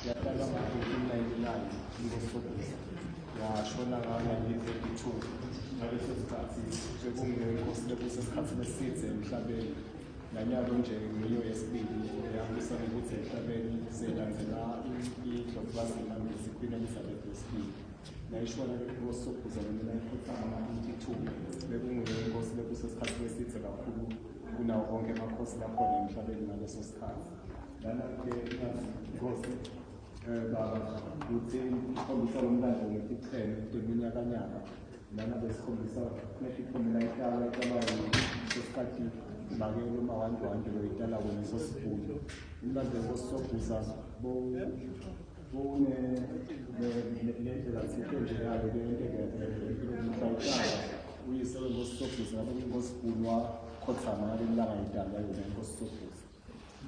Yatalwa ngo-1899 inkosi Sobhuza, yashona nga-1932. Ngaleso sikhathi bekungiyo inkosi lebusa esikhathini eside emhlabeni. Nanyalo nje ngiyo yesibili eyabusa ngokuthi emhlabeni, seyilandzela indlovukazi yeMangisi, Queen Elizabeth wesibili. Nayishona-ke inkosi Sobhuza noma ikhothama nga-82, bekungiyo inkosi lebusa esikhathini eside kakhulu kunawo onke amakhosi lakhona emhlabeni ngaleso sikhathi. Lana-ke inkosi, baba, ukuthi ikhombisa lo mlando ngeticheme teminyakanyaka. Lana besikhombisa kunetithombe la italwa lesikhathi make loMaWandwandwe lo italako ngesosibhulu. Umlando wenkosi Sobhuza bowune lendlela thite nje yayo leyenteke empilweni mhla italwa. Uyise wenkosi Sobhuza ngabe inkosi Bhunu wakhothama ngaleli langa idalwa yona inkosi Sobhuza.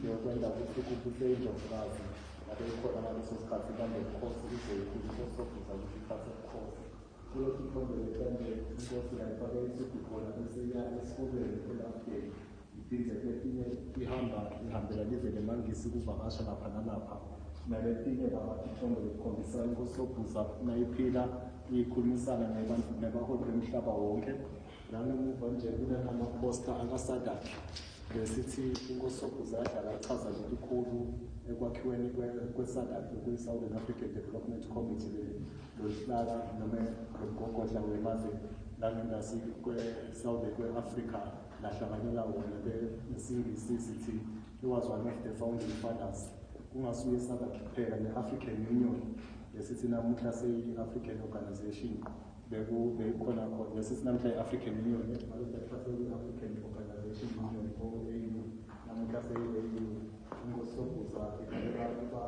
Yokwenda ukuthi kubuse indlovukazi ngabe ikhona ngaleso sikhathi, ibambe ubukhosi ize ikhule inkosi Sobhuza ukuthi ithathe ubukhosi. Kulokhu ithombe lecembe inkosi yayifake isudi khona bese iya esikolweni eLovedale, iphinde kwetinye ihamba ihambela live leMangisi kuvakasha lapha nalapha. Naletinye baba tithombe lekukhombisa inkosi Sobhuza nayiphila ikhulumisana nebaholi bemhlaba wonke. Lana emuva nje kunanamaphosta akaSADC, besithi inkosi Sobhuza yadlala ichaza lelikhulu ekwakhiweni kwe-SADC, okuyi-Southern African Development Committee, loluhlaka noma lomgogodla wemave langentasi kwe-Southern kwe-Africa lahlanganyela wona. Ngesingisi sithi he was one of the founding fathers. Kungasuye SADC kuphela, ne-African Union lesithi namuhla seyi-African Organization beyikhona khona. Lesithi namuhla i-African Union, i-African Organization Union, OAU, namuhla seyi-AU. Inkosi Sobhuza iqaleka kuba